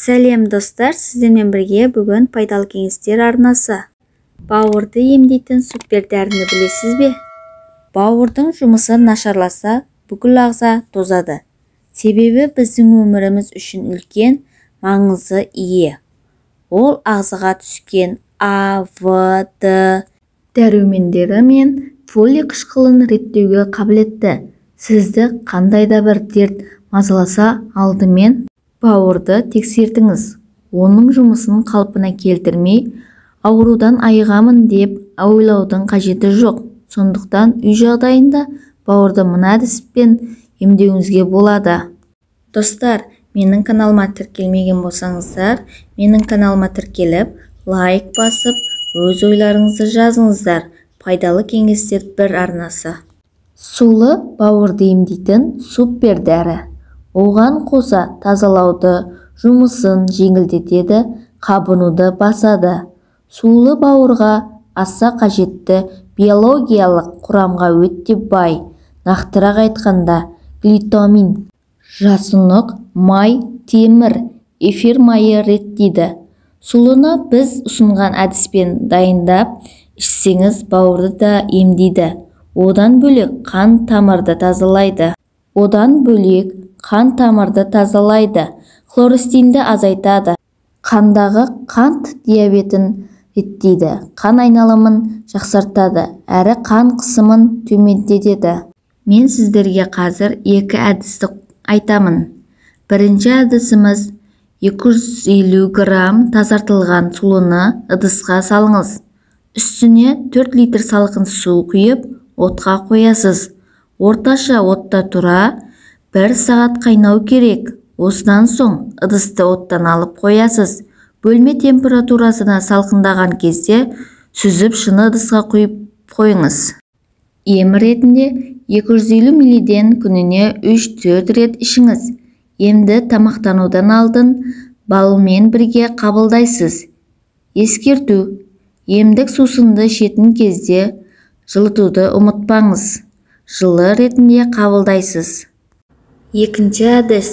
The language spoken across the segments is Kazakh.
Сәлем, достар! Сіздермен бірге бүгін «Пайдалы кеңестер» арнасы. Бауырды емдейтін супер дәріні білесіз бе? Бауырдың жұмысы нашарласа, бүкіл ағза тозады. Себебі біздің өміріміз үшін үлкен маңызы ие. Ол ағзаға түскен А, В, Д дәрумендері мен фолий қышқылын реттеуге қабілетті. Сізді қандай да бір дерт мазаласа, алдымен бауырды тексертіңіз. Оның жұмысын қалпына келтірмей, аурудан айығамын деп ойлаудың қажеті жоқ. Сондықтан үй жағдайында бауырды мына әдіспен емдеуіңізге болады. Достар, менің каналыма тіркелмеген болсаңыздар, менің каналыма тіркеліп, лайк басып, өз ойларыңызды жазыңыздар. «Пайдалы кеңестер» бір арнасы. Сулы бауырды емдейтін супер дәрі. Оған қоса тазалауды жұмысын жеңілдетеді, қабынуды басады. Сулы бауырға аса қажетті биологиялық құрамға өте бай. Нақтырақ айтқанда, глютамин, жасұнық май, темір, эфир майы реттейді. Сұлыны біз ұсынған әдіспен дайындап ішсеңіз, бауырды да емдейді. Одан бөлек қан тамырды тазалайды. Одан бөлек қан тамырды тазалайды, холестеринді азайтады, қандағы қант диабетін реттейді, қан айналымын жақсартады әрі қан қысымын төмендетеді. Мен сіздерге қазір екі әдісті айтамын. Бірінші әдісіміз: 250 грамм тазартылған сұлыны ыдысқа салыңыз. Үстіне 4 литр салқын су құйып, отқа қоясыз. Орташа отта тура бір сағат қайнау керек. Осыдан соң ыдысты оттан алып қоясыз. Бөлме температурасына салқындаған кезде сүзіп, шыны ыдысқа құйып қойыңыз. Ем ретінде 250 миллиден күніне 3-4 рет ішіңіз. Емді тамақтанудан алдын балмен бірге қабылдайсыз. Ескерту: емдік сусынды ішетін кезде жылытуды ұмытпаңыз. Жылы ретінде қабылдайсыз. Екінші әдіс: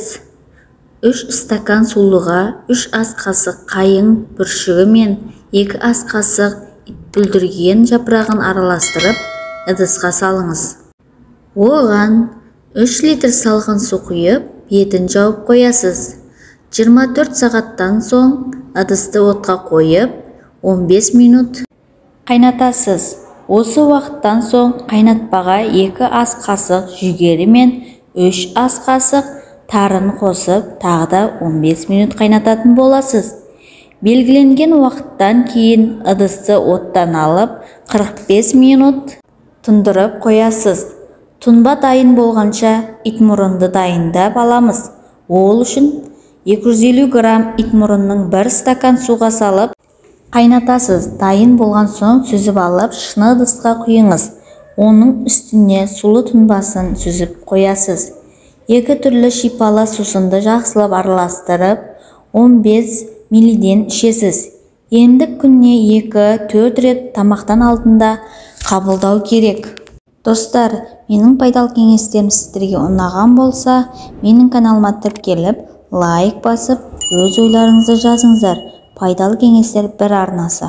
3 стакан сулыға 3 ас қасық қайың бүршігі мен 2 ас қасық итбүлдірген жапырағын араластырып, ыдысқа салыңыз. Оған 3 литр салқын су құйып, бетін жауып қоясыз. 24 сағаттан соң ыдысты отқа қойып, 15 минут қайнатасыз. Осы уақыттан соң қайнатпаға 2 ас қасық жүгері мен 3 ас қасық тарын қосып, тағы да 15 минут қайнататын боласыз. Белгіленген уақыттан кейін ыдысты оттан алып, 45 минут тұндырып қоясыз. Тұнба дайын болғанша, итмұрынды дайындап аламыз. Ол үшін 250 грамм итмұрынның бір стакан суға салып қайнатасыз. Дайын болған соң сүзіп алып, шыны ыдысқа құйыңыз. Оның үстіне сулы тұнбасын сүзіп қоясыз. Екі түрлі шипалы сусынды жақсылап араластырып, 15 миллиден ішесіз. Емдік күніне 2-4 рет тамақтан алдында қабылдау керек. Достар, менің пайдалы кеңестерім сіздерге ұнаған болса, менің каналыма тіркеліп, лайк басып, өз ойларыңызды жазыңыздар. «Пайдалы кеңестер» бір арнасы.